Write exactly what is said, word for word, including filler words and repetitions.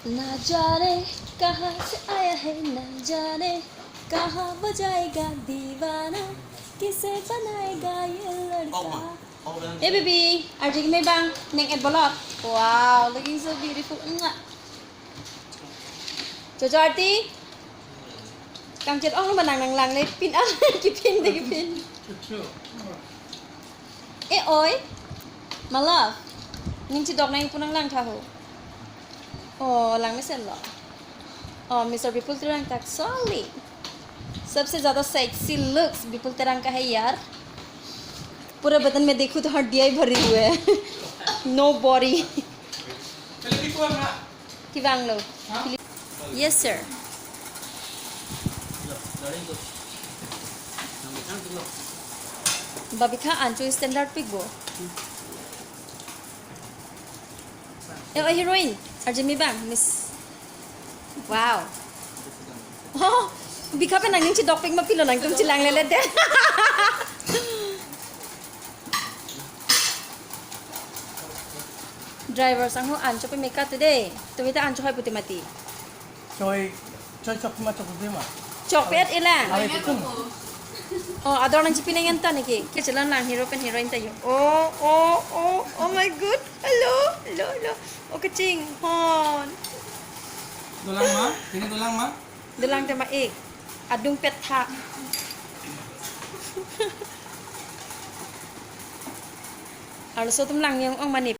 ना जाने कहाँ से आया है, ना जाने कहाँ वो जाएगा दीवाना, किसे बनाएगा ये लड़का। Hey baby, arjik me bang, neng et bolot. Wow, looking so beautiful. Mwah. Jojo Arti, kangchet ong lo manang nang lang le pin ah, kipin de kipin. Eh oi, my love, ning chidok nang ipu nang lang tha ho. Oh, lang mesen lo. Oh, Mister Bipul Terang tak solid. सबसे ज्यादा sexy looks Bipul Terang का है यार. पूरे बदन में देखूं तो हड्डियां ही भरी हुई है. No body. Kevang lo. Yes sir. Babika ancho standard pik bo. Eh, oh, heroine. Arjik me bang, Miss. Wow. Oh, bika pen nangning chidok pik ma pilo nangtum chelang lele de. Driver sangho ancho pe meka tu de. Tumi ta ancho hai puti mati. Choi, choi chok ma chok de ma. Chok pet ilang. Awe kutum. Oh, ador nang chipinang yan ta niki. Ke chelang lang hero pen heroine ta yo. Oh, oh, oh, oh my God. Hello, hello, hello. Oh, kaching hon. Dolang ma, ini dolang ma. Dolang tema ik. Adung pet tha. Arloso atum lang yang ong mani.